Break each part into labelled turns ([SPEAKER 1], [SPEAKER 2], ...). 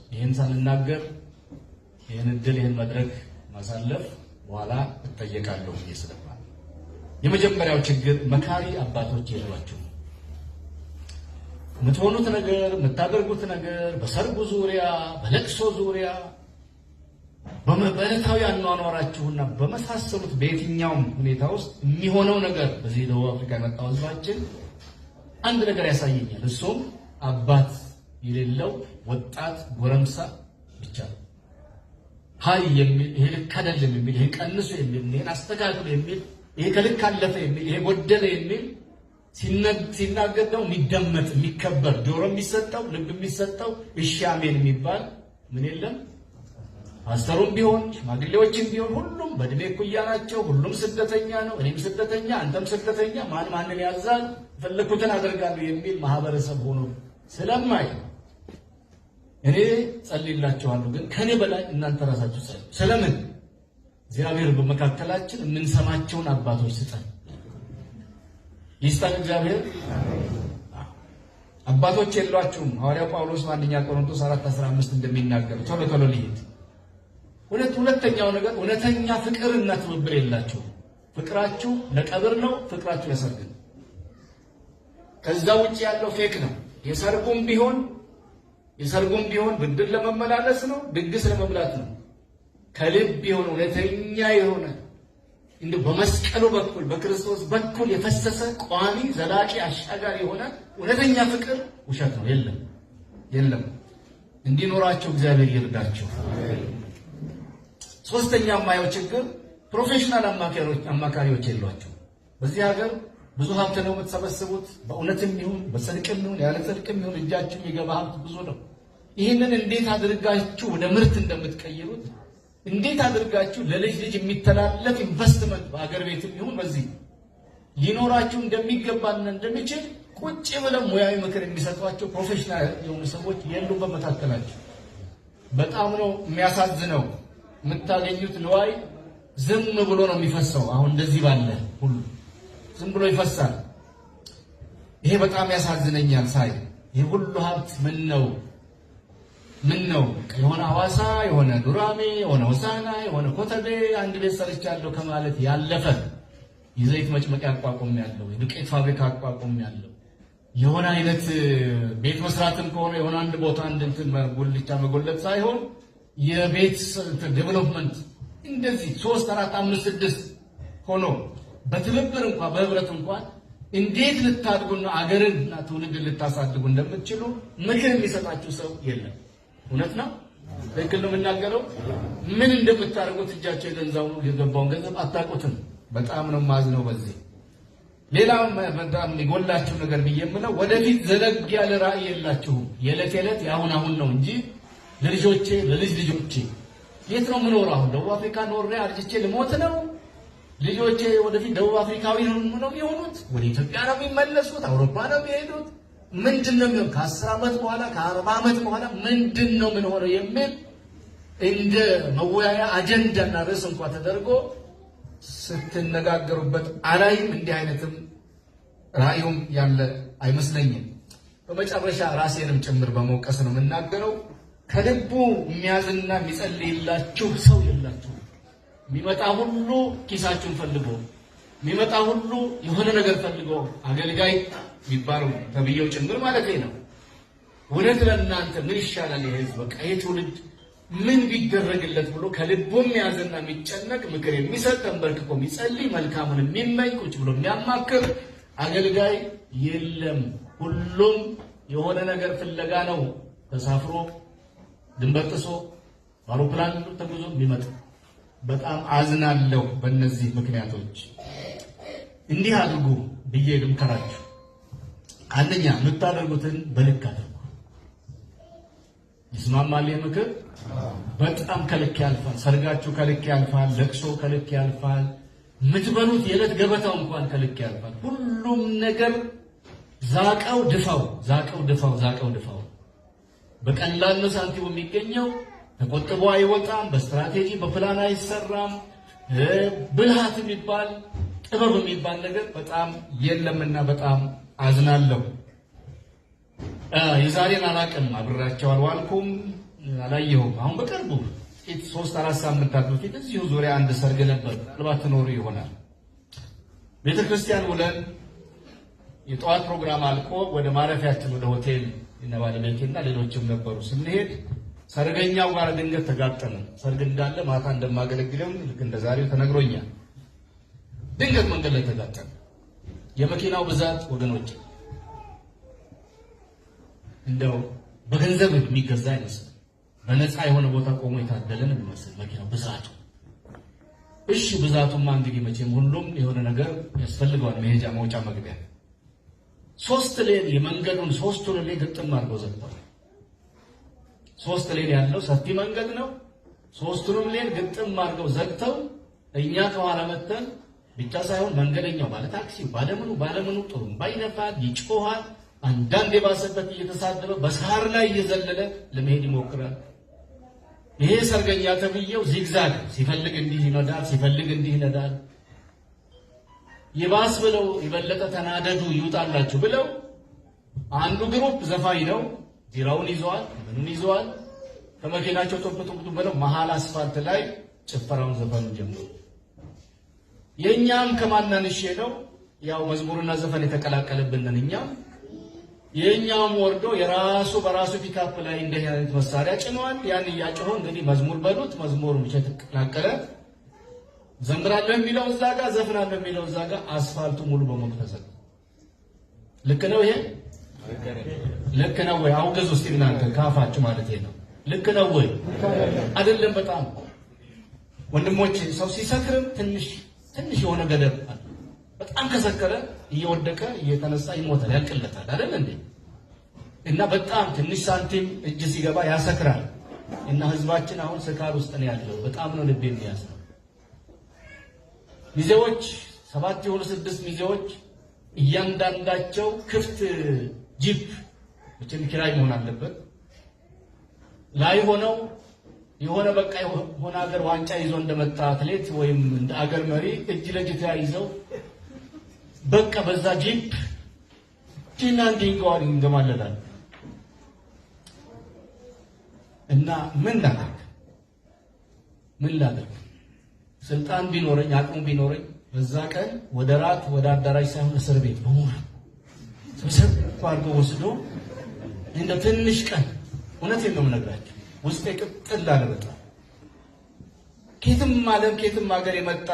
[SPEAKER 1] ይህን ሳልናገር ይህን እድል ይህን መድረክ ማሳለፍ በኋላ እጠየቃለሁ ብዬ ስለማል፣ የመጀመሪያው ችግር መካሪ አባቶች የሏችሁም። የምትሆኑት ነገር፣ የምታደርጉት ነገር በሰርጉ ዙሪያ፣ በለቅሶ ዙሪያ፣ በዕለታዊ አኗኗራችሁና በመሳሰሉት በየትኛውም ሁኔታ ውስጥ የሚሆነው ነገር በዚህ ደቡብ አፍሪካ የመጣው ህዝባችን አንድ ነገር ያሳየኛል። እሱም አባት የሌለው ወጣት ጎረምሳ ብቻ ነው። ሀይ የሚል፣ ይሄ ልክ አይደለም የሚል፣ ይሄ ቀንሱ የሚል፣ ይሄን አስተካክሉ የሚል፣ ይሄ ከልክ አለፈ የሚል፣ ይሄ ጎደለ የሚል፣ ሲናገር ደግሞ የሚደመጥ፣ የሚከበር፣ ጆሮ የሚሰጠው፣ ልብ የሚሰጠው፣ እሺ አሜን የሚባል ምን የለም። ፓስተሩም ቢሆን ሽማግሌዎችም ቢሆን ሁሉም በእድሜ እኩያ ናቸው። ሁሉም ስደተኛ ነው። እኔም ስደተኛ፣ አንተም ስደተኛ፣ ማን ማንን ያዛል፣ የፈለግኩትን አደርጋለሁ የሚል ማህበረሰብ ሆኖ ስለማይ እኔ ጸልይላችኋለሁ፣ ግን ከኔ በላይ እናንተ ራሳችሁ ጸልዩ። ስለምን እግዚአብሔር በመካከላችን የምንሰማቸውን አባቶች ስጠን፣ ይስጠን እግዚአብሔር። አባቶች የሏችሁም። ሐዋርያው ጳውሎስ በአንደኛ ቆሮንቶስ 4:15 እንደሚናገር፣ ቶሎ ቶሎ ልሂድ። ሁለተኛው ነገር እውነተኛ ፍቅርና ትብብር የላችሁም። ፍቅራችሁ ለቀብር ነው፣ ፍቅራችሁ ለሰርግ ነው። ከዛ ውጭ ያለው fake ነው። የሰርጉም ቢሆን ብድር ለመመላለስ ነው፣ ድግስ ለመብላት ነው። ከልብ የሆነ፣ እውነተኛ የሆነ፣ እንደ በመስቀሉ በኩል በክርስቶስ በኩል የፈሰሰ ቋሚ፣ ዘላቂ፣ አሻጋሪ የሆነ እውነተኛ ፍቅር ውሸት ነው። የለም፣ የለም። እንዲኖራቸው እግዚአብሔር ይርዳቸው። ሶስተኛ የማየው ችግር professional አማካሪዎች የሏችሁም። በዚህ ሀገር ብዙ ሀብት ነው የምትሰበስቡት። በእውነትም ይሁን በጽድቅም ይሁን ያለ ጽድቅም ይሁን እጃችሁ የሚገባ ሀብት ብዙ ነው። ይህንን እንዴት አድርጋችሁ ወደ ምርት እንደምትቀይሩት፣ እንዴት አድርጋችሁ ለልጅ ልጅ የሚተላለፍ ኢንቨስትመንት በአገር ቤትም ይሁን በዚህ ሊኖራችሁ እንደሚገባና እንደሚችል ቁጭ ብለው ሙያዊ ምክር የሚሰጧቸው professional የሆኑ ሰዎች የሉም በመካከላቸው። በጣም ነው የሚያሳዝነው። የምታገኙት ንዋይ ዝም ብሎ ነው የሚፈሰው። አሁን እንደዚህ ባለ ሁሉ ዝም ብሎ ይፈሳል። ይሄ በጣም ያሳዝነኛል ሳይ። ይህ ሁሉ ሀብት ምን ነው የሆነ ሐዋሳ፣ የሆነ ዱራሜ፣ የሆነ ሆሳና፣ የሆነ ኮተቤ አንድ ቤት ሰርቻለሁ ከማለት ያለፈ፣ የዘይት መጭመቂያ አቋቁም ያለው፣ የዱቄት ፋብሪካ አቋቁም ያለው፣ የሆነ አይነት ቤት መስራትም ከሆነ የሆነ አንድ ቦታ አንድ እንትን ጉልቻ መጎለጥ ሳይሆን የቤት development እንደዚህ ሶስት፣ አራት፣ አምስት፣ ስድስት ሆኖ በትብብር እንኳን በህብረት እንኳን እንዴት ልታድጉና አገርን እና ትውልድን ልታሳድጉ እንደምትችሉ ምክር የሚሰጣችሁ ሰው የለም። እውነት ነው። ትክክል ነው የምናገረው። ምን እንደምታደርጉት እጃቸው የገንዘቡ የገባውን ገንዘብ አታውቁትም። በጣም ነው ማዝነው በዚህ። ሌላ በጣም የሚጎላችሁ ነገር ብዬ የምለው ወደፊት ዘለግ ያለ ራዕይ የላችሁም። የዕለት የዕለት የአሁን አሁን ነው እንጂ ለልጆቼ፣ ለልጅ ልጆቼ የት ነው የምኖረው? አሁን ደቡብ አፍሪካ ኖሬ አርጅቼ ልሞት ነው? ልጆቼ ወደፊት ደቡብ አፍሪካዊ ነው የሚሆኑት? ወደ ኢትዮጵያ ነው የሚመለሱት? አውሮፓ ነው የሚሄዱት? ምንድን ነው የሚሆን? ከ10 ዓመት በኋላ፣ ከ40 ዓመት በኋላ ምንድን ነው ምን ሆነው የሚል እንደ መወያያ አጀንዳና ርዕስ እንኳ ተደርጎ ስትነጋገሩበት አላይም። እንዲህ አይነትም ራእዩም ያለ አይመስለኝም። በመጨረሻ ራሴንም ጭምር በመውቀስ ነው የምናገረው። ከልቡ የሚያዝንና የሚጸልይላችሁ ሰው የላችሁ። የሚመጣ ሁሉ ኪሳችሁን ፈልጎ፣ የሚመጣ ሁሉ የሆነ ነገር ፈልጎ፣ አገልጋይ የሚባለው ተብዬው ጭምር ማለት ነው። እውነት ለእናንተ ምን ይሻላል፣ የህዝብ በቃ ይህ ትውልድ ምን ቢደረግለት ብሎ ከልቡ የሚያዝንና የሚጨነቅ፣ ምክር የሚሰጥ፣ ተንበርክኮ የሚጸልይ፣ መልካሙን የሚመኝ፣ ቁጭ ብሎ የሚያማክር አገልጋይ የለም። ሁሉም የሆነ ነገር ፍለጋ ነው ተሳፍሮ፣ ድንበር ጥሶ፣ በአውሮፕላን ተጉዞ የሚመጣ። በጣም አዝናለሁ። በእነዚህ ምክንያቶች እንዲህ አድርጉ ብዬ ልምከራችሁ። አንደኛ የምታደርጉትን በልክ አድርጉ። ይስማማል? ይህ ምክር በጣም ከልክ ያልፋል። ሰርጋችሁ ከልክ ያልፋል። ለቅሶ ከልክ ያልፋል። የምትበሉት የዕለት ገበታው እንኳን ከልክ ያልፋል። ሁሉም ነገር ዛቀው ድፋው፣ ዛቀው ድፋው፣ ዛቀው ድፋው። በቀላል ነው ሳንቲሙ የሚገኘው። ተቆጥቦ አይወጣም። በስትራቴጂ በፕላን አይሰራም። ብልሃት የሚባል፣ ጥበብ የሚባል ነገር በጣም የለምና በጣም አዝናለሁ። የዛሬን አላቅም፣ አብሬያቸው አልዋልኩም። አላየሁም። አሁን በቅርቡ ጥቂት 3-4 ሳምንታት በፊት እዚሁ ዙሪያ አንድ ሰርግ ነበር። ምናልባት ትኖሩ ይሆናል። ቤተክርስቲያን ውለን የጠዋት ፕሮግራም አልቆ ወደ ማረፊያችን ወደ ሆቴል እነ ባለቤቴና ሌሎችም ነበሩ። ስንሄድ ሰርገኛው ጋር ድንገት ተጋጠመን። ሰርግ እንዳለ ማታ እንደማገለግልም ልክ እንደ ዛሬው ተነግሮኛል። ድንገት መንገድ ላይ ተጋጠመ። የመኪናው ብዛት ወገኖች እንደው በገንዘብ የሚገዛ አይመስልም። በነፃ የሆነ ቦታ ቆሞ የታደለን የሚመስል መኪናው ብዛቱ። እሺ ብዛቱማ እንግዲህ መቼም ሁሉም የሆነ ነገር ያስፈልገዋል፣ መሄጃ መውጫ መግቢያ። 3 lane የመንገዱን 3ቱን lane ግጥም አድርገው ዘግተዋል። 3 lane ያለው ሰፊ መንገድ ነው። 3ቱንም lane ግጥም አድርገው ዘግተው እኛ ከኋላ መተን ብቻ ሳይሆን መንገደኛው ባለ ታክሲው ባለምኑ ባለምኑ ጥሩምባ ይነፋል፣ ይጮሃል። አንዳንድ የባሰበት እየተሳደበ በሳር ላይ እየዘለለ ለመሄድ ይሞክራል። ይሄ ሰርገኛ ተብዬው zigzag ሲፈልግ እንዲህ ይነዳል፣ ሲፈልግ እንዲህ ይነዳል። ይባስ ብለው የበለጠ ተናደዱ ይውጣላችሁ ብለው አንዱ group ዘፋኝ ነው፣ ቢራውን ይዘዋል፣ ምኑን ይዘዋል። ከመኪናቸው ጡብ ጡብ ብለው መሀል አስፋልት ላይ ጭፈራውን ዘፈኑን ጀመሩ። የኛም ከማናንሼ ነው ያው መዝሙርና ዘፈን የተቀላቀለብንን እኛም የኛም ወርዶ የራሱ በራሱ ፒካፕ ላይ እንደዚህ አይነት መሳሪያ ጭኗል። ያን እያጮኸ እንግዲህ መዝሙር በሉት መዝሙር ብቻ የተቀላቀለ ዘምራለሁ የሚለው እዛ ጋር ዘፍናለሁ የሚለው እዛ ጋር አስፋልቱ ሙሉ በሙሉ ተዘጋ። ልክ ነው ይሄ? ልክ ነው ወይ? አውግዙ እስቲ እናንተ ካፋችሁ ማለት ነው። ልክ ነው ወይ? አይደለም። በጣም ወንድሞቼ ሰው ሲሰክርም ትንሽ ትንሽ የሆነ ገደብ አለ። በጣም ከሰከረ እየወደቀ እየተነሳ ይሞታል፣ ያልቅለታል። አይደል እንዴ? እና በጣም ትንሽ ሳንቲም እጅ ሲገባ ያሰክራል። እና ህዝባችን አሁን ስካር ውስጥ ነው ያለው። በጣም ነው ልብ የሚያዝነው። ሚዜዎች 7 የሆኑ 6 ሚዜዎች እያንዳንዳቸው ክፍት ጂፕ መቼም ኪራይ መሆን አለበት ላይ ሆነው የሆነ በቃ የሆነ ሀገር ዋንጫ ይዞ እንደመጣ አትሌት ወይም እንደ አገር መሪ እጅ ለእጅ ተያይዘው በቃ በዛ ጂፕ ዲና እንዲንገዋል ይንገማለላል። እና ምን ላድርግ ምን ላድርግ? ስልጣን ቢኖረኝ አቅሙ ቢኖረኝ በዛ ቀን ወደ ራት ወደ አዳራሽ ሳይሆን እስር ቤት በሙሉ ስብስብ አድርጎ ወስዶ እንደ ትንሽ ቀን እውነቴን ነው የምነግራቸው ውስጤ ቅጥል አለ። በጣም ከየትም ዓለም ከየትም ሀገር የመጣ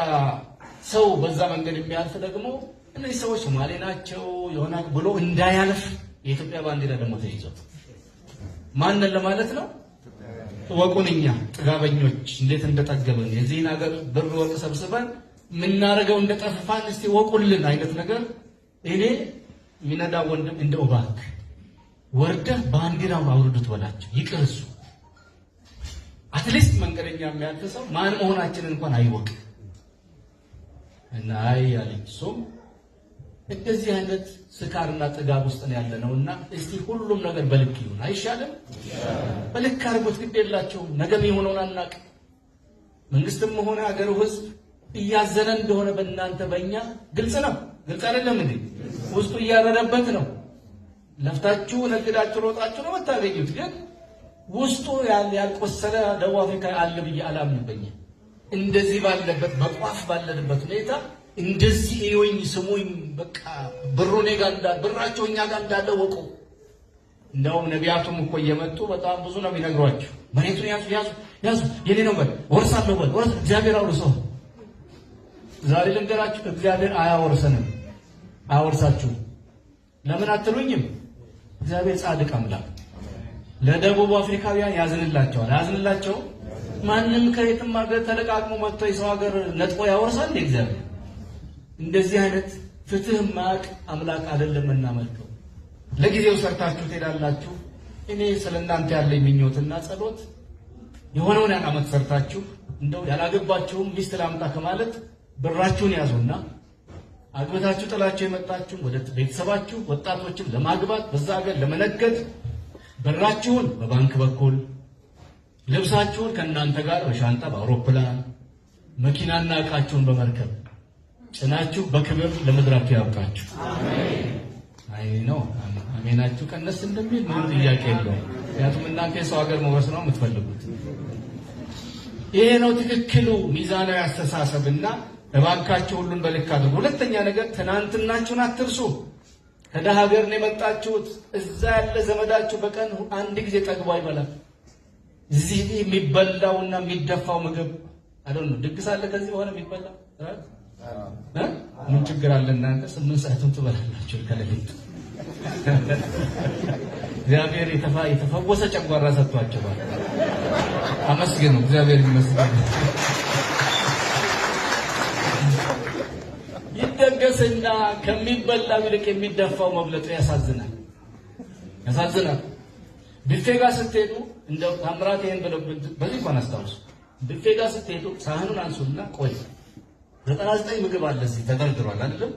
[SPEAKER 1] ሰው በዛ መንገድ የሚያልፍ ደግሞ እነዚህ ሰዎች ሶማሌ ናቸው የሆነ ብሎ እንዳያልፍ የኢትዮጵያ ባንዲራ ደግሞ ተይዞ ማንን ለማለት ነው? ወቁን እኛ ጥጋበኞች እንዴት እንደጠገብን የዚህን ሀገር ብር ወርቅ ሰብስበን የምናደርገው እንደጠፋን እስቲ ወቁልን አይነት ነገር። እኔ የሚነዳ ወንድም እንደው እባክህ ወርደህ ባንዲራውን አውርዱት በላቸው ይቅር እሱ at least መንገደኛ የሚያልፍ ሰው ማን መሆናችንን እንኳን አይወቅ። እና አይ አለኝ እሱም እንደዚህ አይነት ስካርና ጥጋብ ውስጥ ነው ያለነውና እስቲ ሁሉም ነገር በልክ ይሁን አይሻልም? በልክ አድርጎት ግድ የላቸውም። ነገ የሚሆነውን አናውቅም። መንግስትም ሆነ ሀገሩ ህዝብ እያዘነ እንደሆነ በእናንተ በእኛ ግልጽ ነው። ግልጽ አይደለም እንዴ? ውስጡ እያረረበት ነው። ለፍታችሁ ነግዳችሁ ሮጣችሁ ነው የምታገኙት። ግን ውስጡ ያልቆሰለ ደቡብ አፍሪካ አለ ብዬ አላምንበኝ። እንደዚህ ባለበት በቋፍ ባለንበት ሁኔታ እንደዚህ እዩኝ ስሙኝ በቃ ብሩ እኔ ጋር እንዳለ ብራቸው እኛ ጋር እንዳለ ወቁ። እንደውም ነቢያቱም እኮ እየመጡ በጣም ብዙ ነው የሚነግሯቸው። መሬቱን ያዙ ያዙ ያዙ የኔ ነው በል ወርሳለሁ በል ወርስ እግዚአብሔር አውርሶ። ዛሬ ልንገራችሁ እግዚአብሔር አያወርሰንም፣ አያወርሳችሁም። ለምን አትሉኝም? እግዚአብሔር ጻድቅ አምላክ ለደቡብ አፍሪካውያን ያዝንላቸዋል። አያዝንላቸው? ማንም ከየትም ሀገር ተለቃቅሞ መጥቶ የሰው ሀገር ነጥቆ ያወርሳል እንዴ? እግዚአብሔር እንደዚህ አይነት ፍትህ ማቅ አምላክ አይደለም እናመልከው። ለጊዜው ሰርታችሁ ትሄዳላችሁ። እኔ ስለእናንተ ያለኝ ምኞትና ጸሎት የሆነውን ያን አመት ሰርታችሁ እንደው ያላገባችሁም ሚስት ላምጣ ከማለት ብራችሁን ያዙና አግብታችሁ ጥላችሁ የመጣችሁ ወደ ቤተሰባችሁ ወጣቶችም ለማግባት በዛ ሀገር ለመነገድ ብራችሁን በባንክ በኩል ልብሳችሁን ከእናንተ ጋር በሻንጣ በአውሮፕላን መኪናና ዕቃችሁን በመርከብ ጭናችሁ በክብር ለምድራችሁ ያብቃችሁ። አሜን። አይ ነው አሜናችሁ ቀነስ እንደሚል ምንም ጥያቄ የለውም። ምክንያቱም እናንተ የሰው ሀገር መውረስ ነው የምትፈልጉት። ይሄ ነው ትክክሉ ሚዛናዊ አስተሳሰብና እባካችሁ ሁሉን በልክ አድርጉ። ሁለተኛ ነገር ትናንትናችሁን አትርሱ። ከደሃ ሀገር ነው የመጣችሁት። እዛ ያለ ዘመዳችሁ በቀን አንድ ጊዜ ጠግቦ አይበላም። እዚህ የሚበላውና የሚደፋው ምግብ አይደል ነው። ድግስ አለ ከዚህ በኋላ የሚበላ ምን ችግር አለ? እናንተ 8 ሰዓቱን ትበላላችሁ ከሌሊቱ። እግዚአብሔር የተፈወሰ ጨጓራ ሰጥቷቸዋል። አመስግኑ፣ እግዚአብሔር ይመስገን። ይደገስና ከሚበላው ይልቅ የሚደፋው መብለጡ ያሳዝናል፣ ያሳዝናል። ቢፌ ጋር ስትሄዱ እንደው ታምራት ይሄን ብለው በዚህ እንኳን አስታውሱ። ቢፌ ጋር ስትሄዱ ሳህኑን አንሱና ቆይ 99 ምግብ አለ እዚህ ተደርድሯል አይደለም?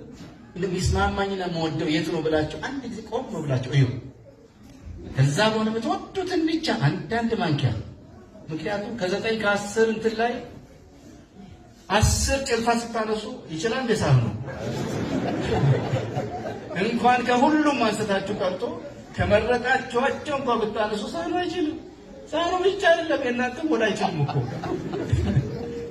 [SPEAKER 1] የሚስማማኝና የምወደው የቱ ነው ብላችሁ አንድ ጊዜ ቆም ብላችሁ እዩ። ከዛ በኋላ የምትወዱትን ብቻ አንዳንድ ማንኪያ፣ ምክንያቱም ከ9 ከ10 እንትን ላይ 10 ጭልፋ ስታነሱ ይችላል እንደ ሳህኑ እንኳን ከሁሉም አንስታችሁ ቀርቶ ከመረጣችኋቸው እንኳን ብታነሱ ሳህኑ አይችልም። ሳህኑ ብቻ አይደለም የእናንተም ሆድ አይችልም እኮ።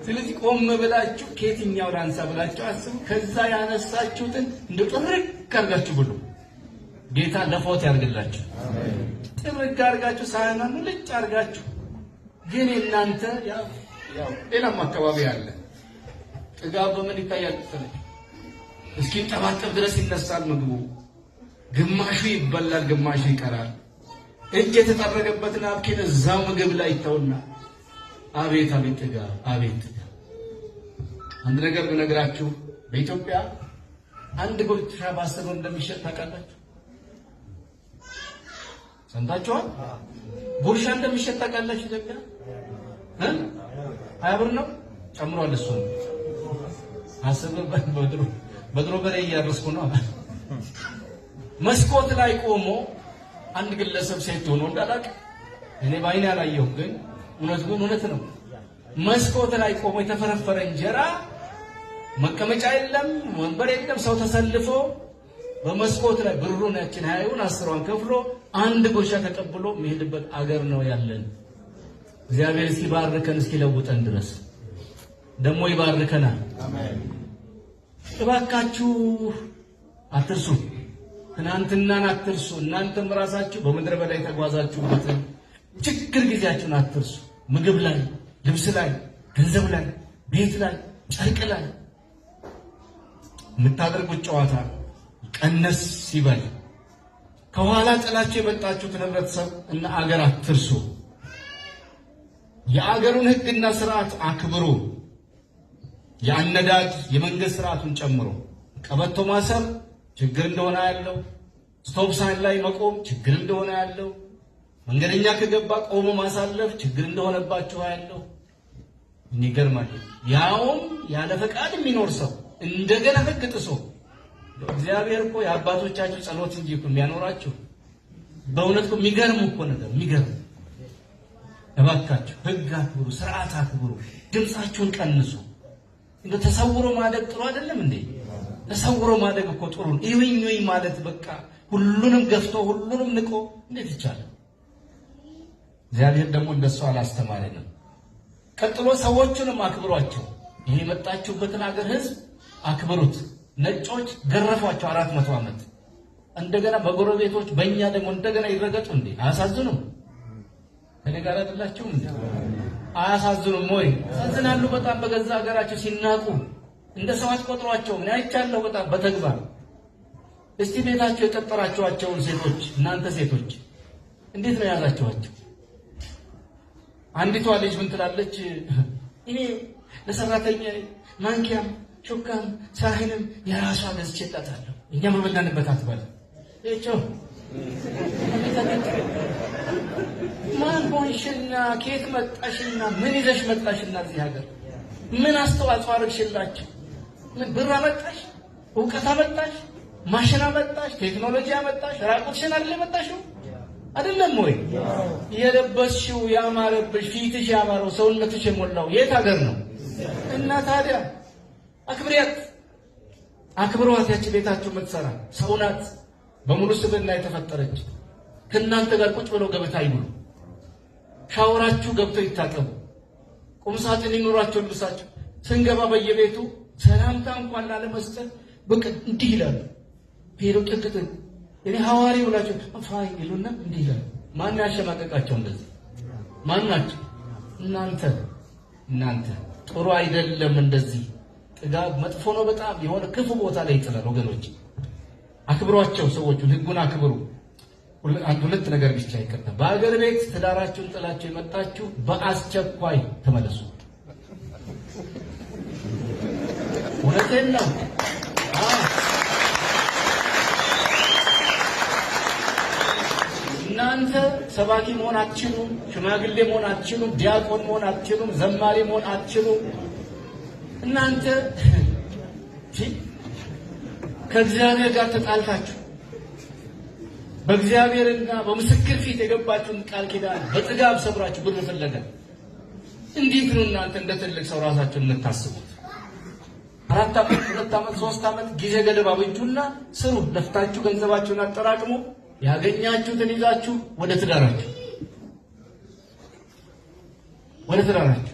[SPEAKER 1] ስለዚህ ቆም ብላችሁ ከየትኛው ላንሳ ብላችሁ አስቡ። ከዛ ያነሳችሁትን እንደ ጥርቅ አድርጋችሁ ብሉ። ጌታ ለፎት ያርግላችሁ። ጥርቅ አድርጋችሁ ሳህኑን ልጭ አድርጋችሁ። ግን እናንተ ያው ሌላም አካባቢ አለ ጥጋብ በምን ይታያል መሰለኝ? እስኪንጠባጠብ ድረስ ይነሳል ምግቡ። ግማሹ ይበላል፣ ግማሹ ይቀራል። እጅ የተጠረገበትን ናፕኪን እዛው ምግብ ላይ ይተውና አቤት አቤት ጥጋብ፣ አቤት ጥጋብ። አንድ ነገር ብነግራችሁ በኢትዮጵያ አንድ ጉርሻ በ10 ብር እንደሚሸጥ ታውቃላችሁ? ሰምታችኋል? ጉርሻ እንደሚሸጥ ታውቃላችሁ? ኢትዮጵያ 20 ብር ነው ጨምሯል። እሱ 10 ብር በድሮ በሬ እያረስኩ ነው። መስኮት ላይ ቆሞ አንድ ግለሰብ ሴት ሆኖ እንዳላቅ እኔ ባይኔ አላየሁም፣ ግን እውነት ግን እውነት ነው። መስኮት ላይ ቆሞ የተፈረፈረ እንጀራ መቀመጫ የለም፣ ወንበር የለም። ሰው ተሰልፎ በመስኮት ላይ ብሩን ያችን 20ውን 10ን ከፍሎ አንድ ጉርሻ ተቀብሎ የሚሄድበት አገር ነው ያለን። እግዚአብሔር እስኪባርከን እስኪለውጠን ድረስ ደግሞ ይባርከናል። እባካችሁ አትርሱ፣ ትናንትናን አትርሱ። እናንተም ራሳችሁ በምድረ በዳ የተጓዛችሁበትን ችግር ጊዜያችሁን አትርሱ። ምግብ ላይ፣ ልብስ ላይ፣ ገንዘብ ላይ፣ ቤት ላይ፣ ጨርቅ ላይ የምታደርጉት ጨዋታ ቀነስ ሲበል ከኋላ ጥላችሁ የመጣችሁትን ህብረተሰብ እና አገር አትርሱ። የአገሩን ህግና ስርዓት አክብሩ። የአነዳድ የመንገድ ስርዓቱን ጨምሮ ቀበቶ ማሰር ችግር እንደሆነ ያለው፣ stop sign ላይ መቆም ችግር እንደሆነ ያለው፣ መንገደኛ ከገባ ቆሞ ማሳለፍ ችግር እንደሆነባችሁ ያለው። ይገርማል። ያውም ያለ ፈቃድ የሚኖር ሰው እንደገና ህግ ጥሶ እግዚአብሔር እኮ የአባቶቻችሁ ጸሎት እንጂ እኮ የሚያኖራችሁ በእውነት እኮ የሚገርም እኮ ነገር የሚገርም። እባካችሁ ህግ አክብሩ፣ ስርዓት አክብሩ፣ ድምፃችሁን ቀንሱ። እንደ ተሰውሮ ማደግ ጥሩ አይደለም እንዴ? ተሰውሮ ማደግ እኮ ጥሩ ነው። እዩኝ እዩኝ ማለት በቃ ሁሉንም ገፍቶ ሁሉንም ንቆ እንዴት ይቻላል? እግዚአብሔር ደግሞ እንደሱ አላስተማረንም። ቀጥሎ ሰዎቹንም አክብሯቸው። ይሄ የመጣችሁበትን ሀገር ህዝብ አክብሩት። ነጮች ገረፏቸው 400 ዓመት። እንደገና በጎረቤቶች በእኛ ደግሞ እንደገና ይረገጡ እንዴ? አያሳዝኑም? ከኔ ጋር አይደላችሁም እንዴ? አያሳዝኑም ወይ? ያሳዝናሉ በጣም በገዛ ሀገራቸው ሲናቁ እንደ ሰው አትቆጥሯቸውም። እኔ አይቻለሁ በጣም በተግባር። እስቲ ቤታቸው የቀጠራችኋቸውን ሴቶች እናንተ ሴቶች እንዴት ነው የያዛችኋቸው? አንዲቷ ልጅ ምን ትላለች? እኔ ለሰራተኛ ማንኪያም ሹካም ሳህንም የራሷ ገዝቼላታለሁ፣ እኛ በበላንበት አትበላ። እጮ ማን ሆንሽና ከየት መጣሽና ምን ይዘሽ መጣሽና እዚህ ሀገር ምን አስተዋጽኦ አድርግሽላችሁ? ምን ብር አመጣሽ? እውቀት አመጣሽ? ማሽን አመጣሽ? ቴክኖሎጂ አመጣሽ? ራቁትሽን አይደል የመጣሽው? አይደለም ወይ? የለበስሽው ያማረብሽ፣ ፊትሽ ያማረው፣ ሰውነትሽ የሞላው የት ሀገር ነው? እና ታዲያ አክብሪያት፣ አክብሯት። ያቺ ቤታችሁ የምትሰራ ሰው ናት። በሙሉ ስብዕና የተፈጠረች ከእናንተ ጋር ቁጭ ብለው ገበታ ይብሉ፣ ሻወራችሁ ገብተው ይታጠቡ፣ ቁምሳጥን ይኑራቸው ልብሳቸው። ስንገባ በየቤቱ ሰላምታ እንኳን ላለመስጠት በቃ እንዲህ ይላሉ። ሄደው ጥግ ጥግ እኔ ሐዋሪ ብላቸው fine ይሉና እንዲህ ይላሉ። ማን ያሸማቀቃቸው እንደዚህ? ማን ናቸው? እናንተ እናንተ። ጥሩ አይደለም እንደዚህ ጥጋብ መጥፎ ነው በጣም የሆነ ክፉ ቦታ ላይ ይጥላል። ወገኖች አክብሯቸው፣ ሰዎቹን ህጉን አክብሩ። አንድ ሁለት ነገር ብቻ ይቅርታ። በአገር ቤት ትዳራችሁን ጥላችሁ የመጣችሁ በአስቸኳይ ተመለሱ። እውነቴን ነው። እናንተ ሰባኪ መሆን አትችሉም፣ ሽማግሌ መሆን አትችሉም፣ ዲያቆን መሆን አትችሉም፣ ዘማሪ መሆን አትችሉም። እናንተ ከእግዚአብሔር ጋር ተጣልታችሁ በእግዚአብሔርና በምስክር ፊት የገባችሁን ቃል ኪዳን በጥጋብ ሰብራችሁ ብር ፍለጋ እንዴት ነው እናንተ እንደ ትልቅ ሰው ራሳችሁን የምታስቡት? 4 ዓመት፣ 2 ዓመት፣ 3 ዓመት ጊዜ ገደብ አብጁና ስሩ። ለፍታችሁ ገንዘባችሁን አጠራቅሙ። ያገኛችሁትን ይዛችሁ ወደ ትዳራችሁ ወደ ትዳራችሁ።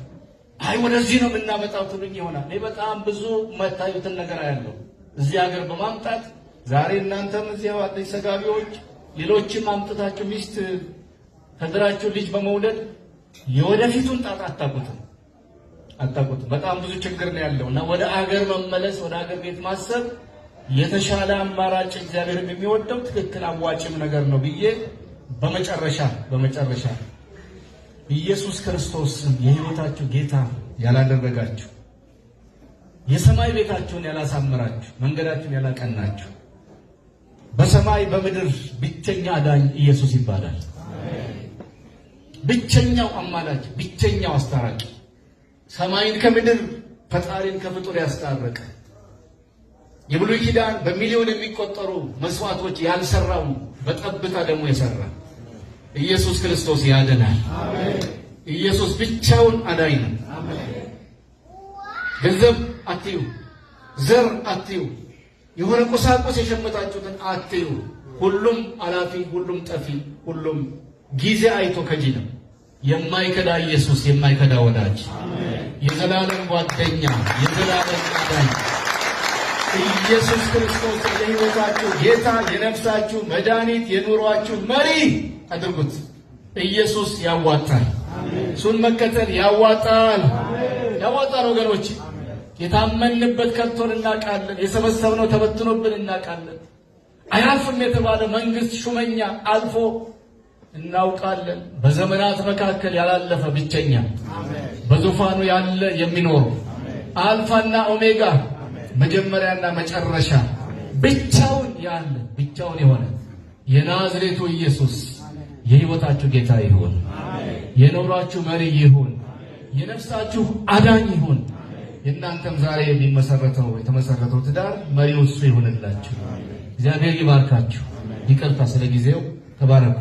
[SPEAKER 1] አይ ወደዚህ ነው የምናመጣው ትሉኝ ይሆናል። እኔ በጣም ብዙ የማታዩትን ነገር አያለሁ እዚህ ሀገር በማምጣት ዛሬ እናንተም እዚያው አዲስ ሰጋቢዎች፣ ሌሎችም አምጥታችሁ ሚስት ተድራችሁ ልጅ በመውለድ የወደፊቱን ጣጣ አታውቁትም አታውቁትም። በጣም ብዙ ችግር ነው ያለው እና ወደ አገር መመለስ ወደ አገር ቤት ማሰብ የተሻለ አማራጭ እግዚአብሔርም የሚወደው ትክክል አዋጭም ነገር ነው ብዬ በመጨረሻ ኢየሱስ ክርስቶስን የሕይወታችሁ ጌታ ያላደረጋችሁ፣ የሰማይ ቤታችሁን ያላሳመራችሁ፣ መንገዳችሁን ያላቀናችሁ፣ በሰማይ በምድር ብቸኛ አዳኝ ኢየሱስ ይባላል። ብቸኛው አማላጅ፣ ብቸኛው አስታራቂ፣ ሰማይን ከምድር ፈጣሪን ከፍጡር ያስታረቀ፣ የብሉይ ኪዳን በሚሊዮን የሚቆጠሩ መስዋዕቶች ያልሰራው በጠብታ ደግሞ የሰራ ኢየሱስ ክርስቶስ ያድናል። ኢየሱስ ብቻውን አዳኝ ነው። ገንዘብ አትዩ፣ ዘር አትዩ፣ የሆነ ቁሳቁስ የሸመታችሁትን አትዩ። ሁሉም አላፊ፣ ሁሉም ጠፊ፣ ሁሉም ጊዜ አይቶ ከጂ ነው። የማይከዳ ኢየሱስ፣ የማይከዳ ወዳጅ፣ የዘላለም ጓደኛ፣ የዘላለም አዳኝ ኢየሱስ ክርስቶስ የሕይወታችሁ ጌታ፣ የነፍሳችሁ መድኃኒት፣ የኑሯችሁ መሪ አድርጉት። ኢየሱስ ያዋጣል። እሱን መከተል ያዋጣል፣ ያዋጣል ወገኖች። የታመንበት ከብቶን እናውቃለን። የሰበሰብነው ተበትኖብን እናውቃለን። አያልፍም የተባለ መንግስት ሹመኛ አልፎ እናውቃለን። በዘመናት መካከል ያላለፈ ብቸኛ በዙፋኑ ያለ የሚኖሩ አልፋና ኦሜጋ መጀመሪያና መጨረሻ ብቻውን ያለ ብቻውን የሆነ የናዝሬቱ ኢየሱስ የሕይወታችሁ ጌታ ይሁን። የኑሯችሁ መሪ ይሁን። የነፍሳችሁ አዳኝ ይሁን። የእናንተም ዛሬ የሚመሰረተው የተመሰረተው ትዳር መሪው እሱ ይሁንላችሁ። እግዚአብሔር ይባርካችሁ። ይቅርታ ስለ ጊዜው። ተባረኩ።